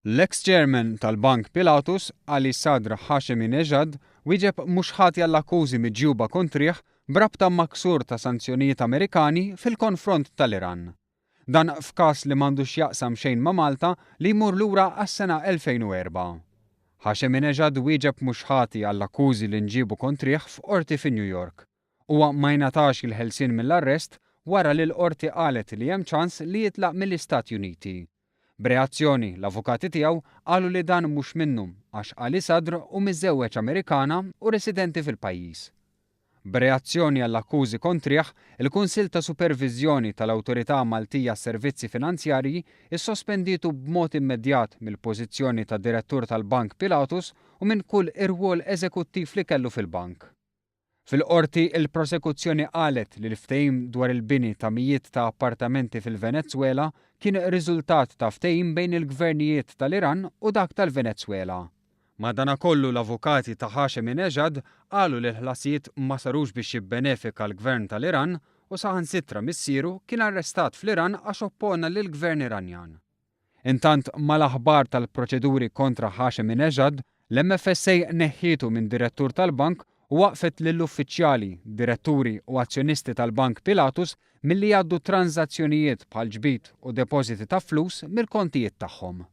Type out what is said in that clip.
L-eks Chairman tal-Bank Pilatus, Ali Sadr Hasheminejad, wieġeb mhux ħati għall-akkużi miġjuba kontrih b'rabta ma' ksur ta' sanzjonijiet Amerikani fil-konfront tal-Iran. Dan f'każ li m'għandu x'jaqsam xejn ma' Malta li jmur lura għas-sena 2004. Hasheminejad wieġeb mhux ħati għall-akkużi li nġiebu kontrih f'qorti fi New York. Huwa ma jingħatax il-ħelsien mill-arrest wara li l-qorti qalet li hemm ċans li jitlaq mill-Istati Uniti. B'reazzjoni, l-avukati tiegħu qalu li dan mhux minnu għax Ali Sadr hu miżżewweġ Amerikana u residenti fil-pajjiż. B'reazzjoni għall-akkużi kontrih, il-Kunsill ta' Superviżjoni tal-Awtorità Maltija għas-Servizzi Finanzjarji issospendietu b'mod immedjat mill-pożizzjoni ta' Direttur tal-Bank Pilatus u minn kull irwol eżekuttiv li kellu fil-bank. Fil-Qorti, il-prosekuzzjoni qalet li l-ftehim dwar il-bini ta' mijiet ta' appartamenti fil-Venezwela kien riżultat ta' ftehim bejn il-gvernijiet tal-Iran u dak tal-Venezwela. Madanakollu l-avukati ta' Hasheminejad qalu li l-ħlasijiet ma sarux biex jibbenefika l-gvern tal-Iran u saħansitra missieru kien arrestat fl-Iran għax oppona lill-gvern Iranjan. Intant, mal-aħbar tal-proċeduri kontra Hasheminejad, l-MFSA neħħietu minn direttur tal-bank u waqqfet lill-uffiċjali, diretturi u azzjonisti tal-Bank Pilatus milli jgħaddu tranżazzjonijiet bħal ġbid u depożiti ta' flus mill-kontijiet tagħhom.